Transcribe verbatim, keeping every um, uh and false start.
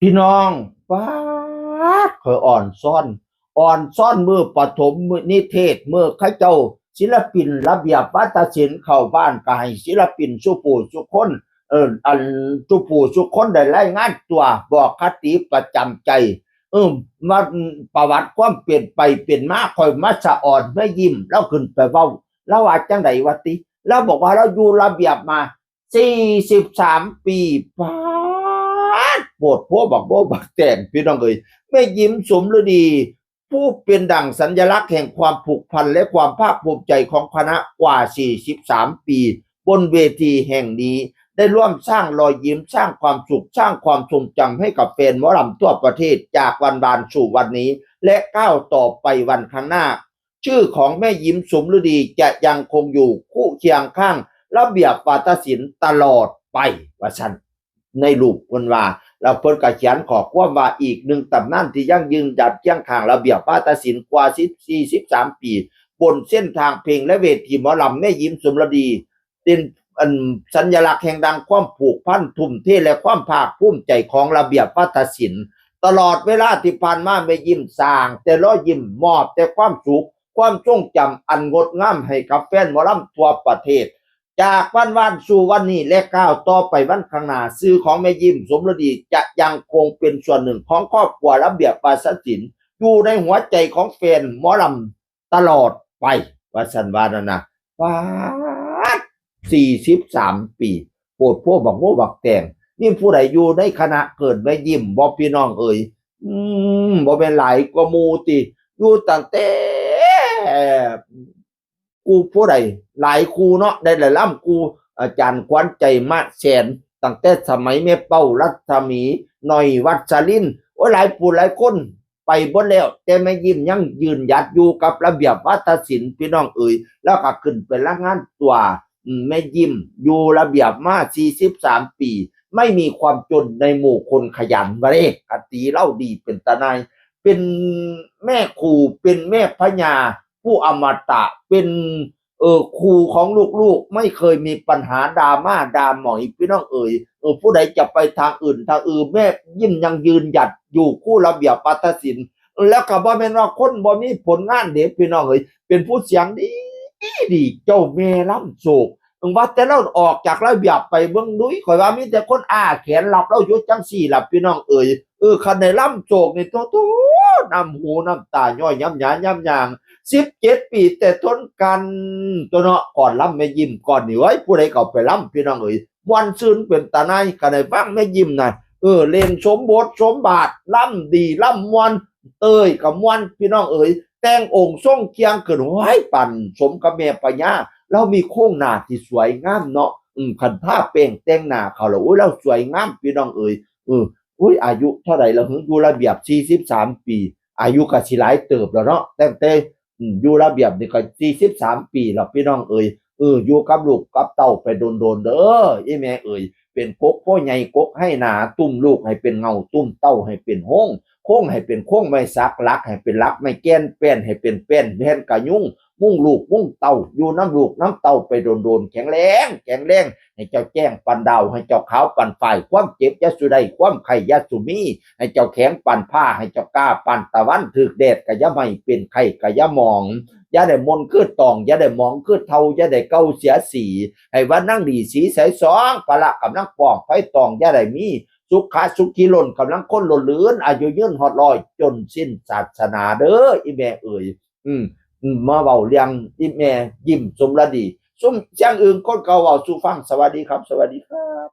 พี่น้อง ป๊าด ข่อยอ่อนซ้อน อ่อนซ้อนมื้อปฐมมื้อนิเทศ มื้อเขาเจ้า ศิลปินระเบียบวาทศิลป์เข้าบ้าน ก็ให้ศิลปินสู่ผู้สู่คน เออ อันสู่ผู้สู่คนได้รายงานตัว บอกคติประจำใจ เออ มา ประวัติความเป็นไปเป็นมา ข่อยมาสะออนแม่ยิ้ม ลาวขึ้นไปเว้า ลาวว่าจั่งใดวะติ ลาวบอกว่าลาวอยู่ระเบียบมา สี่สิบสาม ปี ป๊าด โพดโพบักโบบักแตง พี่น้องเอ๋ย แม่ยิ้ม สมฤดี ผู้เป็นดั่งสัญลักษณ์แห่งความผูกพันและความภาคภูมิใจของคณะกว่า สี่สิบสาม ปี บนเวทีแห่งนี้ ได้ร่วมสร้างรอยยิ้ม สร้างความสุข สร้างความทรงจำให้กับแฟนหมอลำทั่วประเทศ จากวันวานสู่วันนี้ และก้าวต่อไปวันข้างหน้า ชื่อของแม่ยิ้ม สมฤดี จะยังคงอยู่คู่เคียงข้างระเบียบวาทศิลป์ตลอดไป ว่าซั่น ในรูปเพิ่นว่า แล้วเพิ่นก็เขียนข้อความว่า อีกหนึ่งตำนานที่ยังยืนหยัดเคียงข้างระเบียบวาทศิลป์กว่า สี่สิบสาม ปี บนเส้นทางเพลงและเวทีหมอลำ แม่ยิ้ม สมฤดี เป็นอันสัญลักษณ์แห่งดั่งความผูกพัน ทุ่มเท และความภาคภูมิใจของระเบียบวาทศิลป์ ตลอดเวลาที่ผ่านมา แม่ยิ้มสร้างแต่รอยยิ้ม มอบแต่ความสุข ความทรงจำอันงดงามให้กับแฟนหมอลำทั่วประเทศ จากวันวานสู่วันนี้ และก้าวต่อไปวันข้างหน้า ชื่อของแม่ยิ้ม สมฤดี จะยังคงเป็นส่วนหนึ่งของครอบครัวระเบียบวาทศิลป์ อยู่ในหัวใจของแฟนหมอลำตลอดไป ว่าซั่นว่านั่นนะ ป๊าด สี่สิบสาม ปี โพดโพบักโบบักแตง มีผู้ใดอยู่ในคณะเกิดแม่ยิ้มบ่ พี่น้องเอ๋ย อืม บ่แม่นหลายกว่าหมู่ติ อยู่ตั้งแต่ คู่ผู้ใด หลายคู่เนาะ ได้หลายลำคู่ อาจารย์ขวัญใจ มะแสน ตั้งแต่สมัยแม่เป้า รัศมี หน่อย วัชรินทร์ โอ้ย หลายผู้หลายคนไปเบิดแล้ว แต่แม่ยิ้มยังยืนหยัดอยู่กับระเบียบวาทศิลป์ พี่น้องเอ๋ย แล้วก็ขึ้นไปรายงานตัว อืม แม่ยิ้มอยู่ระเบียบมา สี่สิบสาม ปี ไม่มีความจนในหมู่คนขยัน ว่าเด้ คติลาวดีเป็นตาหน่าย เป็นแม่ครู เป็นแม่พญา ผู้อมตะ เป็น เออ ครูของลูกๆ ไม่เคยมีปัญหาดราม่าดราหมอย พี่น้องเอ๋ย เออ ผู้ใดจะไปทางอื่นทางอื่น แม่ยิ้มยังยืนหยัดอยู่คู่ระเบียบวาทศิลป์ แล้วก็บ่แม่นว่าคนบ่มีผลงานเด้ พี่น้องเอ๋ย เป็นผู้เสียงดีดี เจ้าแม่ลำโศก เออ ว่าแต่ลาวออกจากระเบียบไปเบิ่งดุย ข่อยว่ามีแต่คนอ้าแขนรับลาวอยู่จั่งซี้ล่ะ พี่น้องเอ๋ย เออ คันได้ลำโศกนี่ โธ่ๆ น้ำหูน้ำตาย้อยย้ำหยาย้ำยาง สิบเจ็ด ปีแต่ทนกัน ตัวเนาะ ก่อนลำแม่ยิ้มก่อนนี่ เว้ย ผู้ใดก็ไปลำ พี่น้องเอ๋ย ม่วนซื่นเป็นตาหน่าย คันได้ฟังแม่ยิ้มน่ะ เออ เล่นสมบทสมบาท ลำดีลำม่วน เต้ยก็ม่วน พี่น้องเอ๋ย แต่งองค์ทรงเคียงขึ้น โอ้ย ปานสมกับแม่พญา ลาวมีโครงหน้าที่สวยงามเนาะ อืม คันทาแป้งแต่งหน้าเข้าแล้ว โอ้ย ลาวสวยงาม พี่น้องเอ๋ย เออ อุ้ย อายุเท่าใดแล้วหึ อยู่ระเบียบ สี่สิบสาม ปี อายุก็สิหลายเติบแล้วเนาะ ตั้งแต่ อืม อยู่ระเบียบนี่ก็ สี่สิบสาม ปีแล้ว พี่น้องเอ๋ย เออ อยู่กับลูกกับเต้าไปโดนๆ เด้อ อีแม่เอ๋ย เป็นกกโพใหญ่กกไฮ่หนา ตุ้มลูกให้เป็นเหง้า ตุ้มเต้าให้เป็นโฮง โฮงให้เป็นโฮงไม้สัก หลักให้เป็นหลักไม้แก่น แป้นให้เป็นแป้นแผ่นกะยุง มุ่งลูกมุ่งเต้า อยู่นำลูกนำเต้าไปโดนๆ แข็งแรง แข็งแรง ให้เจ้าแจ้งปานดาว ให้เจ้าขาวปานฝ้าย ความเจ็บอย่าสู่ได้ ความไข้อย่าสู่มี ให้เจ้าแข็งปานผ้า ให้เจ้ากล้าปานตะวัน ถืกแดดก็อย่าไหม้ เป็นไข้ก็อย่าหมอง อย่าได้มนคือตอง อย่าได้หมองคือเฒ่า อย่าได้เก่าเสียสี ให้ว่านั่งดีสีใสสอง พละกำลังปอง ไฟตองอย่าได้มี สุขะสุขีล้น กำลังคนล้นเหลือน อายุยืนฮอดร้อย จนสิ้นศาสนาเด้อ อีแม่เอ๋ย อืม อืม มาเว้าเรื่องอีแม่ยิ้ม สมฤดี ซุมเสียงอื่นคนเก่าเว้าสู่ฟัง สวัสดีครับ สวัสดีครับ